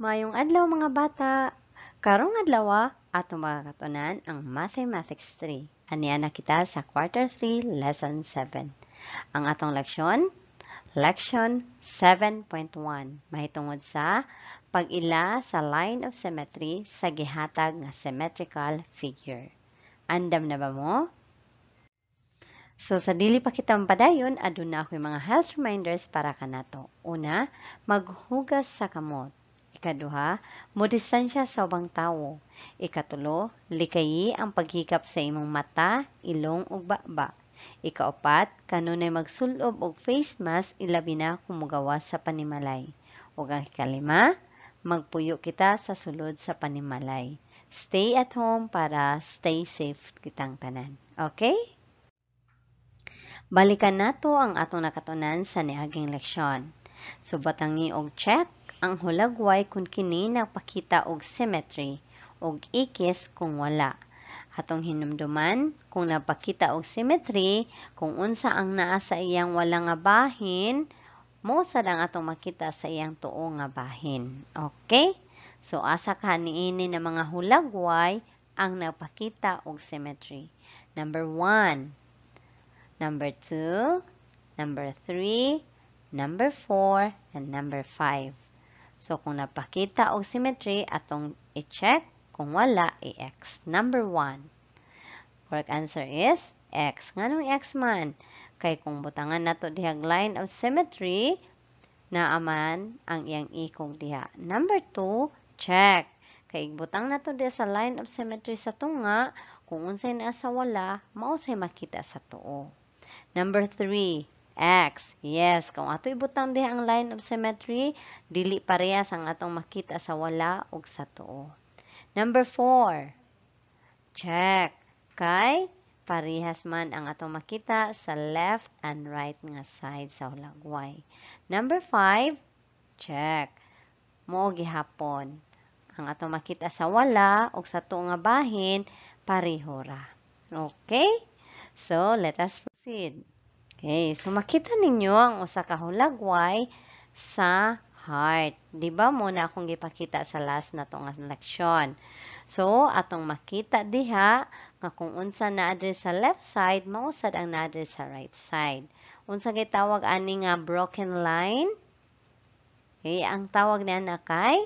Maayong adlaw, mga bata. Karong adlaw, atong makakatunan ang Mathematics 3. Ania na kita sa Quarter 3, Lesson 7. Ang atong leksyon, Lection 7.1, mahitungod sa pag-ila sa line of symmetry sa gihatag nga symmetrical figure. Andam na ba mo? So sa dili pa kita padayon, aduna ako'y mga health reminders para kanato. Una, maghugas sa kamot. Ikaduha, mo distansya sa ubang tawo. Ikatulo, likayi ang paghikap sa imong mata, ilong ug baba. Ikaupat, kanunay magsulob og face mask, ilabi na kung mogawas sa panimalay. Ug ang ikalima, magpuyo kita sa sulod sa panimalay. Stay at home para stay safe kitang tanan. Okay? Balikan nato ang atong nakatunan sa niaging leksyon. So butangi og check ang hulagway kung kini nagpakita og symmetry ug ikis kung wala. Atong hinumduman, kung nagpakita og symmetry, kung unsa ang naa sa iyang wala nga bahin, mao sad ang atong makita sa iyang tuo nga bahin. Okay? So asa ka niini na mga hulagway ang nagpakita og symmetry? Number 1, number 2, number 3, number 4, and number 5. So, kung napakita og symmetry, atong i-check. Kung wala, i-x. Number 1. Correct answer is X. Nganong X man? Kay kung butangan nato dihag line of symmetry, naaman ang iyang ikog diha. Number 2, check. Kay igbutang nato diha sa line of symmetry sa tunga, kung unsay naa sa wala, mao say makita sa tuo. Number 3, X. Yes, kung ato ibutang diha ang line of symmetry, dili parehas ang atong makita sa wala ug sa tuo. Number 4, check. Kay parehas man ang atong makita sa left and right nga side sa hulagway. Number 5, check. Mao gihapon. Ang atong makita sa wala ug sa tuo nga bahin, pareho ra. Okay? So, let us proceed. Okay, so makita ninyo ang usa ka hulagway sa heart. Di ba mao na akong gipakita sa last na nga leksyon? So, atong makita diha nga kung unsa naa diri sa left side, mao sad ang naa diri sa right side. Unsa kay tawag ani nga broken line? Okay, ang tawag niya na kay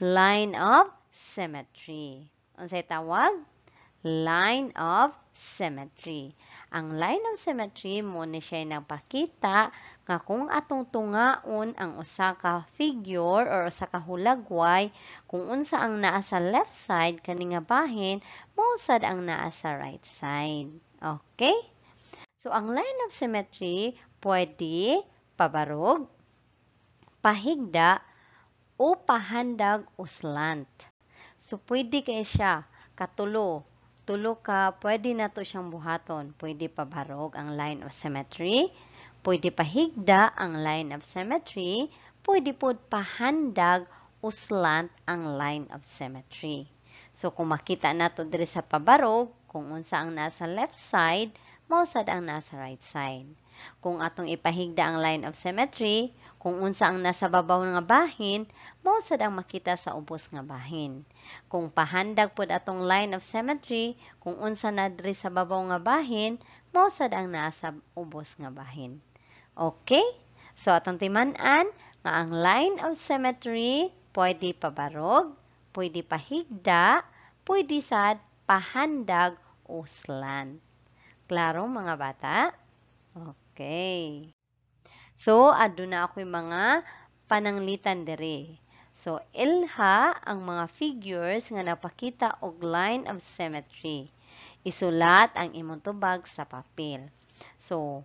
line of symmetry. Unsay tawag? Line of symmetry. Ang line of symmetry mao ni siya nagpakita nga kung atong tungaon ang usa ka figure or usa ka hulagway, kung unsa ang naa sa left side kani nga bahin, mao sad ang naa sa right side. Okay? So ang line of symmetry pwede pabarog, pahigda, o pahandag o slant. So pwede kay siya katulo tulo ka pwede nato siyang buhaton. Pwede pabarog ang line of symmetry, pwede pahigda ang line of symmetry, pwede pod pahandag o slant ang line of symmetry. So kung makita nato diri sa pabarog, kung unsa ang nasa left side, mao sad ang nasa right side. Kung atong ipahigda ang line of symmetry, kung unsa ang nasa babaw nga bahin, mao sad ang makita sa ubos nga bahin. Kung pahandag pod atong line of symmetry, kung unsa na diri sa babaw nga bahin, mao sad ang nasa ubos nga bahin. Okay? So atong timan-an nga ang line of symmetry pwede pabarog, pwede pahigda, pwede sad pahandag o slant. Klaro, mga bata? Okay. So, aduna ako'y mga pananglitan diri. So, ilha ang mga figures nga napakita og line of symmetry. Isulat ang imong tubag sa papel. So,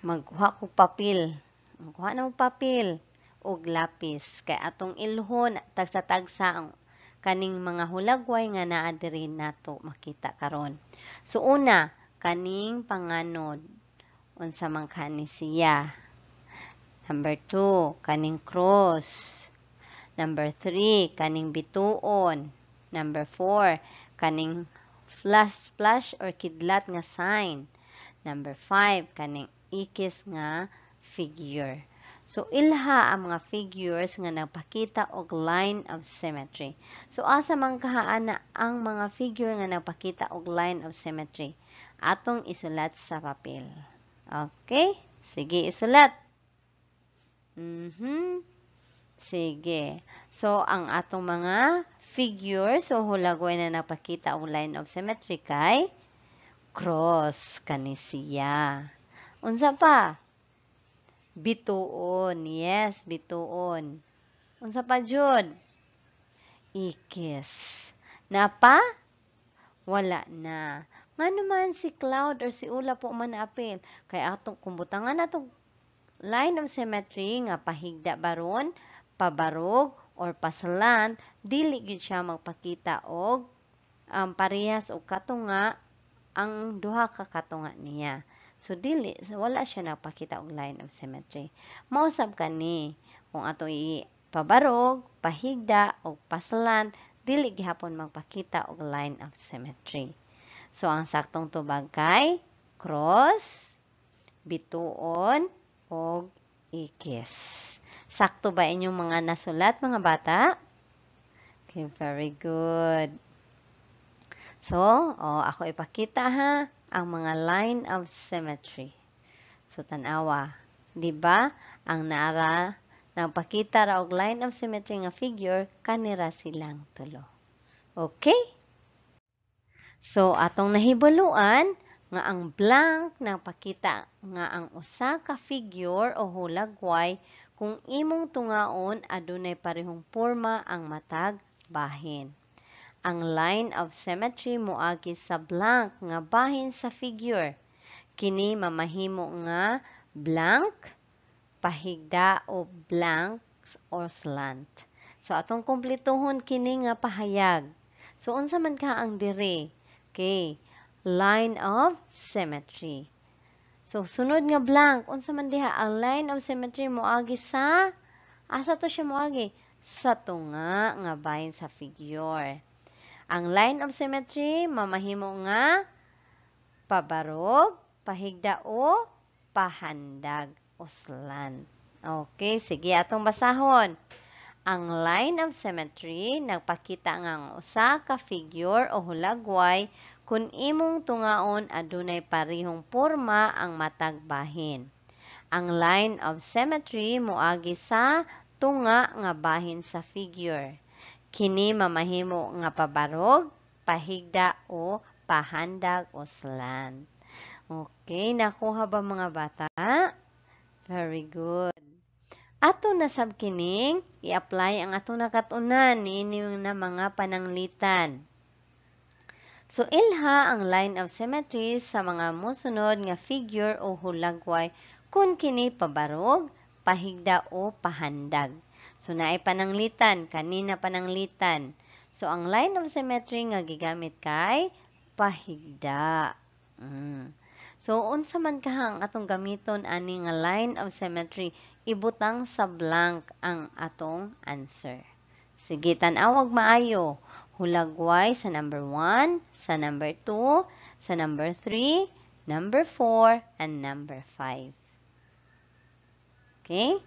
magkuha kog papel. Magkuha na og papel og lapis kay atong ilhon tagsa-tagsa ang kaning mga hulagway nga naa diri nato makita karon. So, una, kaning panganod, unsa man kani siya? Number 2, kaning cross. Number 3, kaning bituon. Number 4, kaning flash flash or kidlat nga sign. Number 5, kaning ikis nga figure. So ilha ang mga figures nga nagpakita og line of symmetry. So asa man kaha ana ang mga figure nga nagpakita og line of symmetry? Atong isulat sa papel. Okay? Sige, isulat. Sige. So ang atong mga figures o hulagway na nagpakita og line of symmetry kay cross kani siya. Unsa pa? Bituon. Yes, bituon. Unsa pa jud? Ikis. Napa? Wala na. Ngano man si cloud or si ulap po man naapil? Kay atong kumbutangan natong line of symmetry nga pahigda baron, pabarog or paslant, dili gyud siya magpakita og parehas og katunga ang duha ka katunga niya. So dili, wala siya nagpakita og line of symmetry. Mausab kani kung ato ipabarog, pahigda og paslant, dili gihapon magpakita og line of symmetry. So ang saktong tubag kay cross, bituon og ikis. Sakto ba inyong mga nasulat, mga bata? Okay, very good. So, ako ipakita ha ang mga line of symmetry. So, tan-awa, di ba? Ang naara nagpakita ra og line of symmetry nga figure kanira silang tulo. Okay? So, atong nahibuluan nga ang blank nagpakita nga ang usa ka figure o hulagway kung imong tungaon adunay parehong porma ang matag bahin. Ang line of symmetry moagi sa blank nga bahin sa figure. Kini mamahimo nga blank, pahigda o blank or slant. So atong kumpletuhon kini nga pahayag. So unsa man ka ang dire? Okay, line of symmetry. So sunod nga blank, unsa man diha ang line of symmetry moagi sa, asa to siya moagi? Sa tunga nga bahin sa figure. Ang line of symmetry mamahimo nga pabarog, pahigda o pahandag o slant. Okay, sige atong basahon. Ang line of symmetry nagpakita nga ang usa ka figure o hulagway kun imong tungaon adunay parehong porma ang matag bahin. Ang line of symmetry moagi sa tunga nga bahin sa figure. Kini mamahimo nga pabarog, pahigda o pahandag o slant. Okay, nakuha ba mga bata? Very good. Ato na sab kining i-apply ang atong nakat-unan niini na mga pananglitan. So ilha ang line of symmetry sa mga mosunod nga figure o hulagway kun kini pabarog, pahigda o pahandag. So naay pananglitan, kanina pananglitan. So ang line of symmetry nga gigamit kay pahigda. So unsa man kaha ang atong gamiton ani nga line of symmetry, ibutang sa blank ang atong answer. Sige, tan-awag maayo. Hulagway sa number 1, sa number 2, sa number 3, number 4, and number 5. Okay?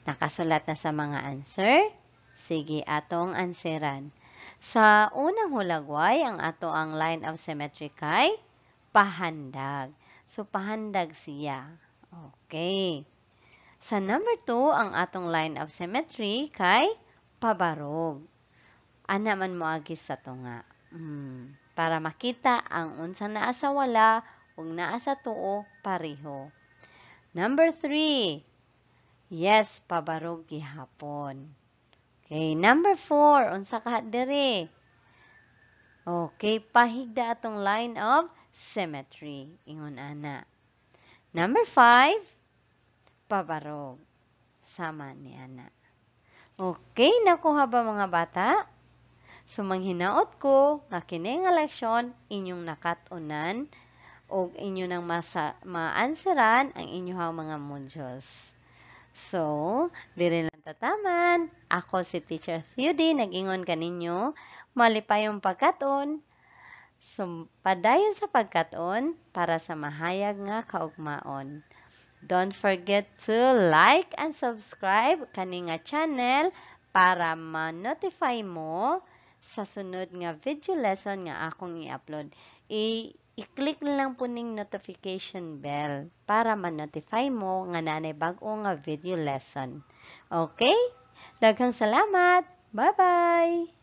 Nakasulat na sa mga answer? Sige, atong answeran. Sa unang hulagway, ang ato ang line of symmetry kay pahandag. So, pahandag siya. Okay. Sa number 2, ang atong line of symmetry kay pabarog. Ana man moagi sa tunga. Para makita ang unsa naa sa wala ug naa sa tuo pareho. Number 3. Yes, pabarog gihapon. Okay, number 4, unsa ka diri? Okay, pahigda atong line of symmetry. Ingon ana. Number 5, pabarog. Sama ni ana. Okay, nakuha ba mga bata? So, manghinaot ko nga kini nga leksyon inyong nakat-unan o inyo nang ma-answeran ang inyong mga modules. So, diri lang tataman. Ako si Teacher Theody, nag-ingon kaninyo, malipayong pagkat-on. So, padayon sa pagkat-on para sa mahayag nga kaugmaon. Don't forget to like and subscribe kani nga channel para ma-notify mo sa sunod nga video lesson nga akong i-upload. I-click lang po ning notification bell para ma-notify mo nga naanay bag-o nga video lesson. Okay? Daghang salamat. Bye-bye!